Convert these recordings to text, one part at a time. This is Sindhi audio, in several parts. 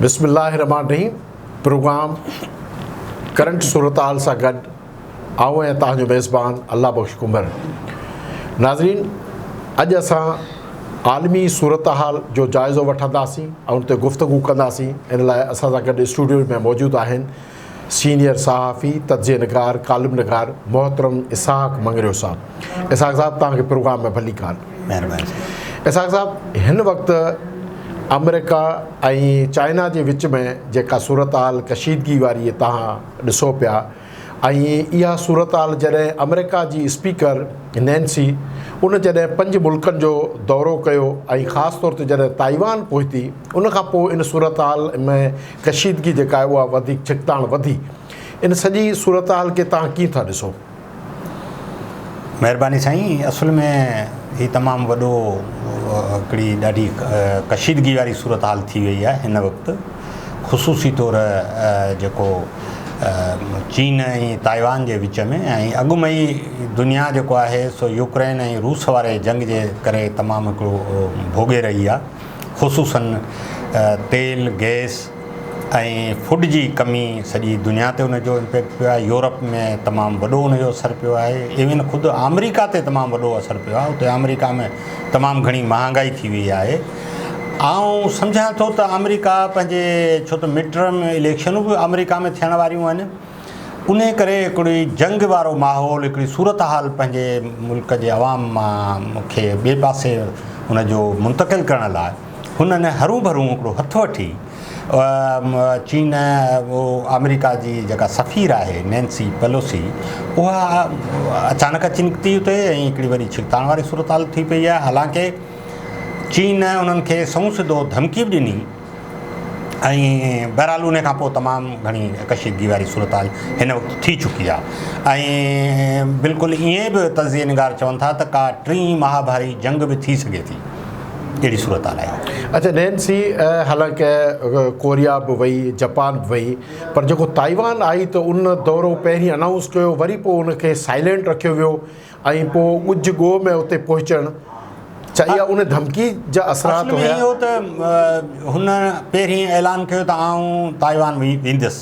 بسم الله الرحمٰن الرحيم پروگرام ڪرنٽ صورتحال سان گڏ آئون ۽ توهان جو ميزبان الله بخش ڪنڀر ناظرين اڄ اسان عالمي صورتحال جو جائزو وٺنداسين ۽ ان تي گفتگو ڪنداسين ان لاء اسان سان گڏ اسٽوڊيو ۾ موجود آهن سينيئر صحافي، تجزيه نگار، ڪالم نگار محترم اسحاق مڱريو صاحب. اسحاق صاحب توهان کي پروگرام ۾ ڀليڪار. مهرباني. اسحاق صاحب هن وقت آمريڪا ۽ چائنا جي وچ ۾ جيڪا صورتحال ڪشيدگي واري توهان ڏسو پيا ۽ اها صورتحال جڏهن آمريڪا جي اسپيڪر نينسي ان جڏهن پنج ملڪن جو دورو ڪيو ۽ خاص طور تي جڏهن تائيوان پهتي ان کان پوء ان صورتحال ۾ ڪشيدگي جيڪا آهي اها وڌيڪ ڇڪتاڻ وڌي. ان سڄي صورتحال کي توهان ڪيئن ٿا ڏسو؟ مهرباني سائين اصل ۾ هي تمام وڏو هڪڙي ڏاڍي ڪشيدگي واري صورتحال ٿي وئي آهي هن وقت خصوصي طور جيڪو چين ۽ تائيوان جي وچ ۾ ۽ اڳ ۾ ئي دنيا جيڪو آهي سو يوڪرين ۽ روس واري جنگ جي ڪري تمام هڪڙو ڀوڳي رهي آهي خصوصاً تيل، گئس ۽ فوڊ جي ڪمي سڄي دنيا تي ان جو امپيڪٽ پيو آهي يورپ ۾ تمام وڏو ان جو اثر پيو آهي ايون خود آمريڪا تي تمام وڏو اثر پيو آهي اتي آمريڪا ۾ تمام گهڻي مهانگائي ٿي وئي آهي آئون سمجهان ٿو ته آمريڪا پنهنجي ڇو ته مڊ ٽرم اليڪشنون به آمريڪا ۾ ٿيڻ واريون آهن انهي ڪري هڪڙي جنگ وارو ماحول هڪڙي صورتحال پنهنجي ملڪ جي عوام مان کي ٻئي پاسي ان جو منتقل ڪرڻ لاء هنن هرون ڀرون هڪڙو هٿ وٺي چين آمريڪا جي جيڪا سفير آهي نينسي پيلوسي اها اچانڪ اچي نڪتي اتي ۽ هڪڙي وڏي ڇڪتاڻ واري صورتحال ٿي پئي آهي حالانڪه چين انهن کي سنئون سڌو ڌمڪي به ڏني ۽ بهرحال ان کان پوء تمام گهڻي ڪشيدگي واري صورتحال هن وقت ٿي چڪي آهي ۽ بلڪل ائين به تجزيه نگار چون ٿا ته ڪا ٽين مهاڀاري جنگ به ٿي سگهي ٿي اهڙي صورتحال آهي. اڇا نينسي حالانڪه ڪوريا به وئي جپان به وئي پر جيڪو تائيوان آئي ته ان دورو پهرين انائونس ڪيو وري پوء ان کي سائلينٽ رکيو ويو ۽ پوء ڳجهه ڳوهه ۾ اتي پهچڻ، ڇا اها ان ڌمڪي جا اثرات اصل ۾ هيا؟ اهو ته هن پهرين اعلان ڪيو ته آئون تائيوان ويندس.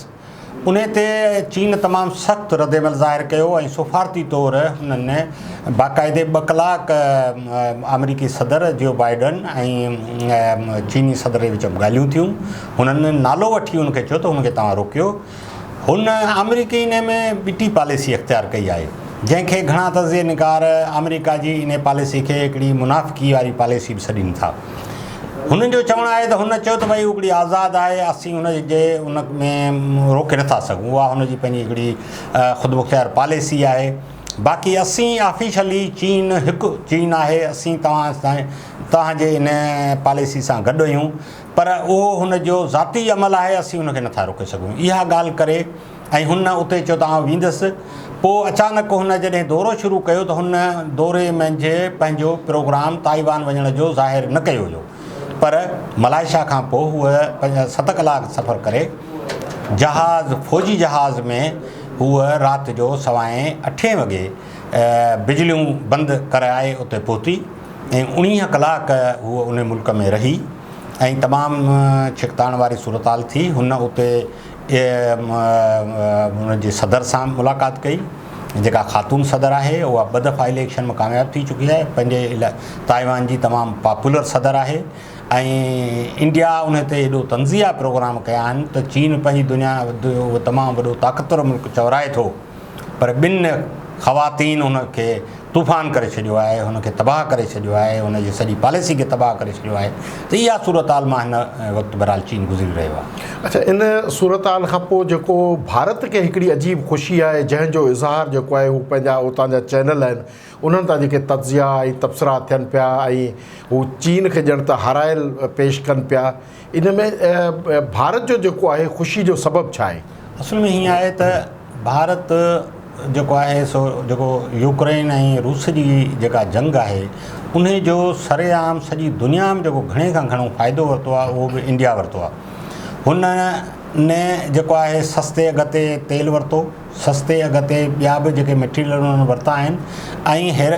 انهي تي چين تمام سخت ردعمل ظاهر ڪيو ۽ سفارتي طور هنن باقاعدي ٻه ڪلاڪ آمريڪي صدر جو بائيڊن ۽ چيني صدر جي وچ ۾ ڳالهيون ٿيون. هنن نالو وٺي هن کي چيو ته هن کي توهان روڪيو. هن آمريڪي انهي ۾ ٻٽي پاليسي اختيار ڪئي آهي، جنهن کي گهڻا تجزيه نگار آمريڪا جي انهي پاليسي کي هڪڙي منافقي واري پاليسي به سڏين ٿا. هنن جو چوڻ آهي ته هن چيو ته ڀئي هو هڪڙي آزاد آهي، اسين هن جي ان ۾ روڪي نٿا سگهون، اها هن جي پنهنجي هڪڙي خودمختيار پاليسي آهي، باقي اسين آفيشلي چين هڪ چين آهي، اسين توهان سان توهان جي ان پاليسي سان گڏ آهيون. پر اهو هن جو ذاتي عمل آهي اسين هن کي نٿا روڪي سگهون. اها ڳالهه ڪري ۽ هن اتي چيو ته آئون ويندس. پوء اچانڪ هن جڏهن دورو شروع ڪيو ته هن دوري منجهه پنهنجو پروگرام تائيوان وڃڻ جو ظاهر نه ڪيو ويو پر ملائيشيا کان پوء هوء ست ڪلاڪ سفر ڪري جهاز فوجي جهاز ۾ هوء رات جو سوائين اٺين وڳي بجليون بند ڪرائي اتي پهتي ۽ اڻيهه ڪلاڪ هوء ان ملڪ ۾ رهي. ۽ تمام ڇڪتاڻ واري صورتحال ٿي. هن اتي ان جي صدر سان ملاقات ڪئي جيڪا خاتون صدر آهي اها ٻه دفعا اليڪشن ۾ ڪامياب ٿي چڪي آهي پنهنجي تائيوان جي تمام پاپولر صدر آهي ۽ انڊيا ان تي ايڏو طنزيه پروگرام ڪيا آهن ته چين پنهنجي دنيا جو تمام وڏو طاقتور ملڪ چورائي ٿو پر ٻن خواتين ان کي طوفان ڪري ڇڏيو آهي، هن کي تباهه ڪري ڇڏيو آهي، هن جي سڄي پاليسي کي تباهه ڪري ڇڏيو آهي ته اها صورتحال مان هن وقت بهرحال چين گذري رهيو آهي. اڇا ان صورتحال کان پوء جيڪو ڀارت کي هڪڙي عجيب خوشي آهي جنهن جو اظهار جيڪو آهي هو پنهنجا اتان جا چينل آهن انهن تان جيڪي تجزيا ۽ تبصرا ٿين پيا ۽ هو چين کي ڄڻ ته هارايل پيش ڪن پيا ان ۾ ڀارت جو جيڪو آهي خوشي جو سبب ڇا آهي؟ اصل ۾ هيئن آهي ته ڀارت جيڪو آهي سو جيڪو يوڪرين ۽ روس جي جيڪا جنگ آهي انهي جو سرعام سڄي دنيا ۾ جيڪو گهڻي کان گهڻو فائدو ورتو آهي اهو به انڊيا ورتو آهي هن ني جيڪو آهي سستي اگهه تي تيل ورتو سستي اگهه تي ٻيا به جيڪي مٽيريل انهن ورتا آهن ۽ هير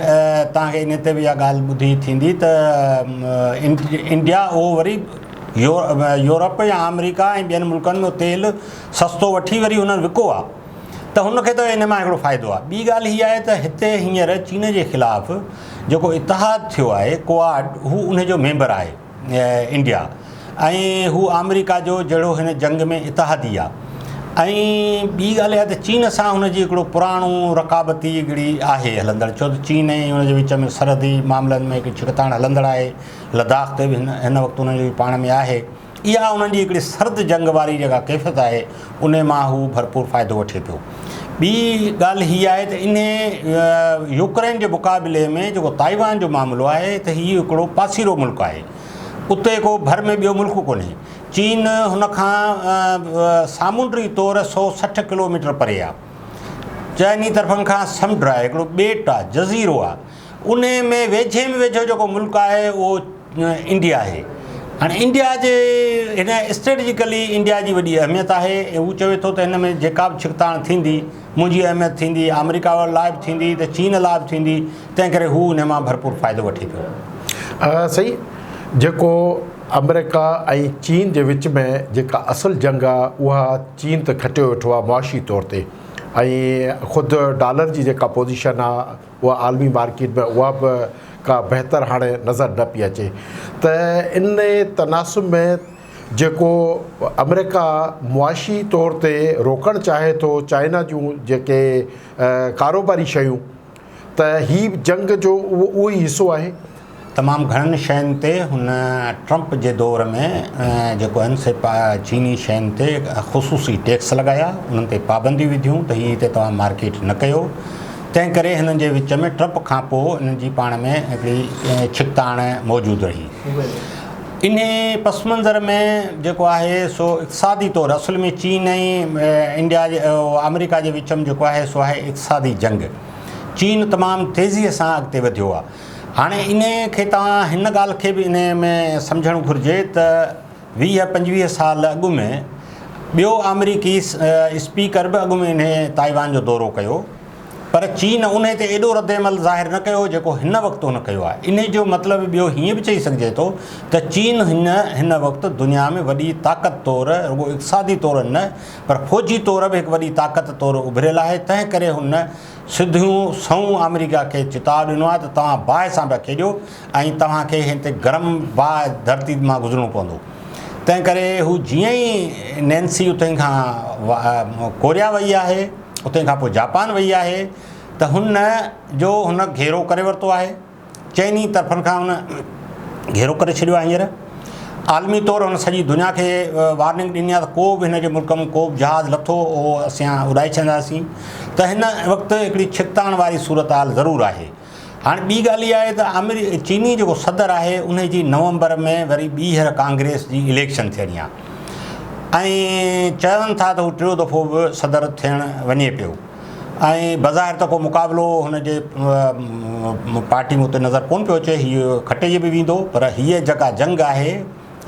توهان کي انهي تي به اها ڳالهه ٻڌي ٿيندي ته انڊيا اهو وري يورپ يا آمريڪا ۽ ٻين ملڪن ۾ تيل سستو وٺي وري هنن وڪو آ ته هن کي ته ان مان هڪڙو فائدو آ. ٻي ڳالهه هي آهي ته هتي هينئر چين جي خلاف جيڪو اتحاد ٿيو آهي ڪواڊ هو ان جو ميمبر آهي انڊيا ۽ هو آمريڪا جو جهڙو هن جنگ ۾ اتحادي آ ۽ ٻي ڳالهه اها ته چين سان هن جي هڪڙو پراڻو رقابتي هڪڙي آهي هلندڙ ڇو ته چين ۽ هن جي وچ ۾ سرحدي معاملن ۾ هڪ ڇڪتاڻ هلندڙ آهي لداخ تي به هن هن وقت انهن جو پاڻ ۾ آهي. اها انهن جي هڪڙي سرد جنگ واري جيڪا ڪيفيت آهي انهي مان هو ڀرپور فائدو وٺي پيو. ٻي ڳالهه هي آهي ته انهي يوڪرين جي مقابلي ۾ جيڪو تائيوان جو معاملو آهي ته هي هڪڙو پاسيرو ملڪ آهي. اتي ڪو ڀر ۾ ٻيو ملڪ ڪونهي. چين هن کان سامونڊي طور 160 ڪلوميٽر پري آهي. چئني طرفن کان سمنڊ آهي، هڪڙو ٻيٽ آهي، جزيرو آهي. انهي ۾ ويجهي ۾ ويجهو جيڪو ملڪ آهي اهو انڊيا آهي. هاڻي انڊيا جي هن اسٽريٽجيڪلي انڊيا جي وڏي اهميت آهي ۽ هو چوي ٿو ته هن ۾ جيڪا به ڇڪتاڻ ٿيندي منهنجي اهميت ٿيندي، آمريڪا لاء به ٿيندي ته چين لاء به ٿيندي، تنهن ڪري هو انهي مان ڀرپور فائدو وٺي پيو. سائين جيڪو آمريڪا ۽ چين جي وچ ۾ جيڪا اصل جنگ آهي اها چين ته کٽيو ويٺو آهي معاشي طور تي ۽ خود ڊالر جي جيڪا پوزيشن آهي اها عالمي مارڪيٽ ۾ اها به ڪا بهتر هاڻي نظر نه پئي اچي ته ان تناسب ۾ جيڪو آمريڪا معاشي طور تي روڪڻ چاهي ٿو چائنا جون جيڪي ڪاروباري شيون ته هي جنگ جو اهو ئي حصو آهي. تمام گهڻن شين تي هن ٽرمپ جي دور ۾ جيڪو آهن سي چيني شين تي خصوصي ٽيڪس لڳايا انهن تي پابنديون وڌيون ته هي هتي توهان مارڪيٽ نه ڪيو تنهن ڪري هنن جي وچ ۾ ٽرمپ کان پوء انهن جي پاڻ ۾ هڪڙي ڇڪتاڻ موجود رهي انهي پس منظر ۾ جيڪو آهي سو اقتصادي طور اصل ۾ چين ۽ انڊيا جي آمريڪا جي وچ ۾ جيڪو آهي سو آهي اقتصادي جنگ چين تمام تيزي سان اڳتي وڌيو آهي هاڻي انهي کي توهان هن ڳالهه کي به انهي ۾ سمجهڻ گهرجي ته 20 25 سال اڳ ۾ ٻيو آمريڪي اسپيڪر به اڳ ۾ انهي تائيوان جو دورو ڪيو پر چين انهي تي ايڏو رد عمل ظاهر نه ڪيو جيڪو هن وقت هن ڪيو آهي. انهي جو مطلب ٻيو هيئن به چئي سگهجي ٿو ته چين هن هن وقت دنيا ۾ وڏي طاقت طور رڳو اقتصادي طور نه پر فوجي طور به هڪ وڏي طاقت طور اڀريل آهي تنهن ڪري هن سڌيون سنئون آمريڪا کي چتاء ڏنو آهي ته توهان باهه سان پيا کيڏيو ۽ توهان کي هتي گرم باهه ڌرتي مان گذرڻو پوندو. تنهن ڪري هو جيئن ئي نينسي اتي کان ڪوريا وئي آهي، اتي کان پوء جاپان وئي آهي ته هن جو هن گهيرو ڪري ورتو آهي. چئني طرفن کان هن گهيرو ڪري ڇڏيو آهي هينئر عالمي طور هن سڄي دنيا کي وارننگ ڏني آهي ته ڪو به هن جي ملڪ ۾ ڪو به جهاز لٿو اهو اسين اڏائي ڇڏينداسين ته هن وقت هڪڙي ڇڪتاڻ واري صورتحال ضرور آهي هاڻي ٻي ڳالهه اها آهي ته آمري چيني جيڪو صدر آهي ان جي نومبر ۾ وري ٻيهر ڪانگريس جي اليڪشن ٿيڻي آهي ۽ چون ٿا ته هو ٽيون دفعو به صدر ٿيڻ وڃي پيو ۽ بظاهر ته ڪو مقابلو هن جي پارٽي ۾ اتي نظر ڪونه پيو اچي هي کٽجي به ويندو پر هيء جيڪا جنگ آهي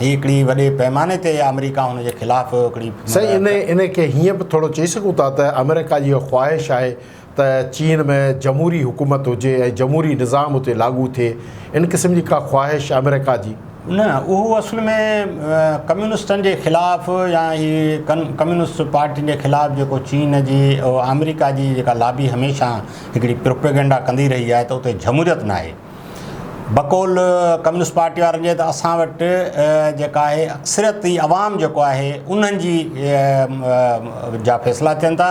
هي هڪڙي وڏي پيماني تي آمريڪا هن جي خلاف هڪڙي سائين ان ان کي هيئن به ٿورو چئي سگهون ٿا ته آمريڪا جي اها خواهش آهي ته چين ۾ جمهوري حڪومت هجي ۽ جمهوري نظام اتي لاڳو ٿئي ان قسم جي ڪا خواهش آمريڪا جي. نه اهو اصل ۾ ڪميونسٽن جي خلاف يا هي ڪميونسٽ پارٽين جي خلاف جيڪو چين جي آمريڪا جي جيڪا لابي هميشه هڪڙي پروپيگنڊا ڪندي رهي آهي ته اتي جمهوريت ناهي بقول ڪميونسٽ پارٽي وارن جي ته اسان وٽ جيڪا آهي اڪثريتي عوام جيڪو آهي انهن جي جا فيصلا ٿين ٿا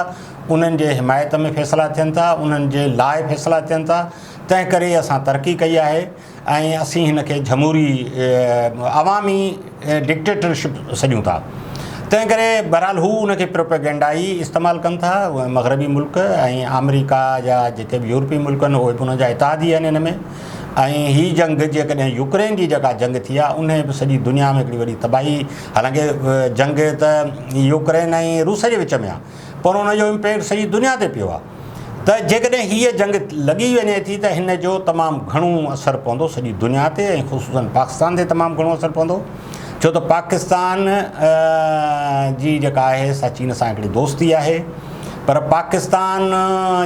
انهن جي حمايت ۾ فيصلا ٿين ٿا انهن جي لاء فيصلا ٿين ٿا تنهن ڪري اسان ترقي ڪئي آهي ۽ اسين هن کي جمهوري عوامي ڊڪٽيٽرشپ سڏيون ٿا تنهن ڪري بهرحال هو ان کي پروپيگنڊا ئي استعمال ڪن ٿا مغربي ملڪ ۽ آمريڪا جا جيڪي به يورپي ملڪ آهن اهي به انهن جا اتحادي آهن ان ۾ ۽ هي جنگ جيڪڏهن يوڪرين جي جيڪا جنگ ٿي آهي ان به سڄي دنيا ۾ هڪڙي وڏي تباهي حالانڪه جنگ ته يوڪرين ۽ روس جي وچ ۾ آهي پر ان جو امپيڪٽ سڄي دنيا تي پيو آهي ته جيڪڏهن هيء جنگ لڳي وڃي ٿي ته هن جو تمام گهڻو اثر پوندو سڄي دنيا تي ۽ خصوصن پاڪستان تي تمام گهڻو اثر پوندو ڇو ته پاڪستان جي جيڪا آهي سا چين سان هڪڙي دوستي آهي پر پاڪستان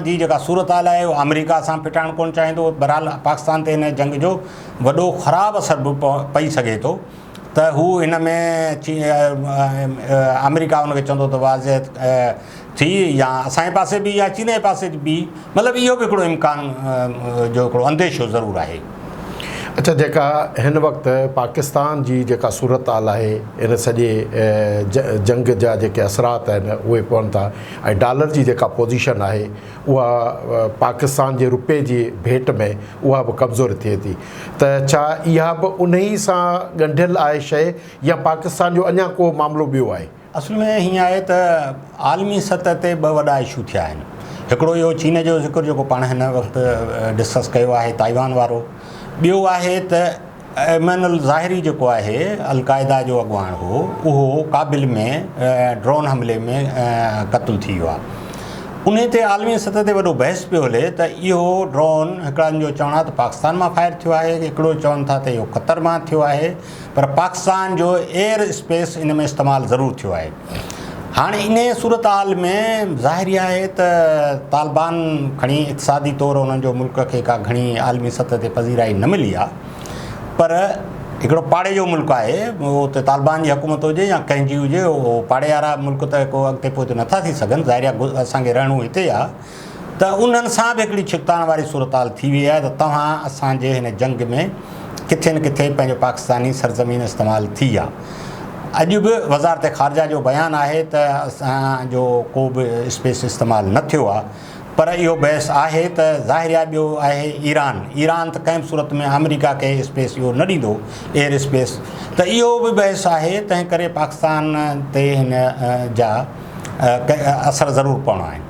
جي جيڪا صورتحال آهي اها آمريڪا سان ڦٽائڻ ڪونه چاهيندو بهرحال پاڪستان تي هن جنگ جو وڏو خراب اثر به پئي سگهي ٿو. ته هو هن ۾ آمريڪا ان کي چوندو ته واضح ٿي يا اسان جي پاسي به يا چين جي پاسي به مطلب اهو به هڪڙو امڪان جو هڪڙو انديشو ضرور آهي. اڇا جيڪا هن وقت پاڪستان جي جيڪا صورتحال آهي ان سڄي جنگ جا جيڪي اثرات آهن اهي پون ٿا ۽ ڊالر جي جيڪا پوزيشن آهي اها پاڪستان جي روپئي جي ڀيٽ ۾ اها به ڪمزور ٿئي ٿي ته ڇا اها به انهي سان ڳنڍيل آهي شيء يا پاڪستان جو اڃا ڪو معاملو ٻيو آهي؟ اصل ۾ هيئن آهي ته عالمي سطح تي ٻه وڏا اشو ٿيا آهن. هڪڙو اهو چين جو ذڪر جيڪو پاڻ هن وقت ڊسڪس ڪيو آهي تائيوان وارو، ٻيو آهي ته ايمن الظاهري جيڪو آهي القاعده جو اڳواڻ هو اهو ڪابل ۾ ڊرون حملي ۾ قتل ٿي ويو آهي. انهي تي عالمي سطح تي وڏو بحث پيو هلي ته اهو ڊرون هڪڙن جو چوڻ آهي ته پاڪستان مان فائر ٿيو آهي، هڪڙو چون ٿا ته اهو قطر مان ٿيو آهي. پر پاڪستان جو ايئر اسپيس ان ۾ استعمال ضرور ٿيو آهي. هاڻي انهيء صورتحال ۾ ظاهر اها آهي ته طالبان کڻي اقتصادي طور انهن جو ملڪ کي ڪا گهڻي عالمي سطح تي پذيرائي نه ملي آهي پر هڪڙو پاڙي جو ملڪ آهي اتي طالبان جي حڪومت هجي يا ڪنهن جي هجي اهو پاڙي وارا ملڪ ته ڪو اڳتي پوئتي نٿا ٿي سگهن ظاهر آهي اسان کي رهڻو هتي آهي ته انهن سان به هڪڙي ڇڪتاڻ واري صورتحال ٿي وئي آهي ته توهان اسان جي هن جنگ ۾ ڪٿي نه ڪٿي پنهنجو پاڪستاني سرزمين استعمال ٿي آ. اڄ به وزارت خارجه جو بيان آهي ته اسان جو ڪو به اسپيس استعمال نه ٿيو آ پر اهو بحث آهي ته ظاهر آهي ٻيو آهي ايران ايران ته ڪنهن به صورت ۾ آمريڪا کي اسپيس اهو نه ڏيندو ايئر اسپيس ته اهو به بحث آهي تنهن ڪري پاڪستان تي هن جا اثر ضرور پوڻا آهن.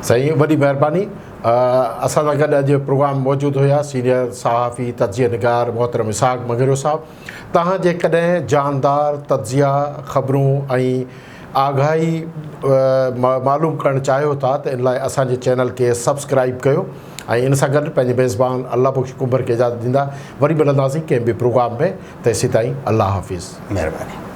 سائين وڏي مهرباني اسان سان گڏ اڄ پروگرام موجود هيا سينيئر صحافي تجزيه نگار محترم اسحاق مڱريو صاحب تهان جيڪڏهن جاندار تجزيا خبرون ۽ آگاهي معلوم ڪرڻ چاهيو ٿا ته ان لاء اسان جي چينل کي سبسڪرائب ڪيو ۽ ان سان گڏ پنهنجي ميزبان الله بخش ڪنڀر کي اجازت ڏيندا وري ملنداسين ڪنهن به پروگرام ۾ تيسيتائين الله حافظ. مهرباني.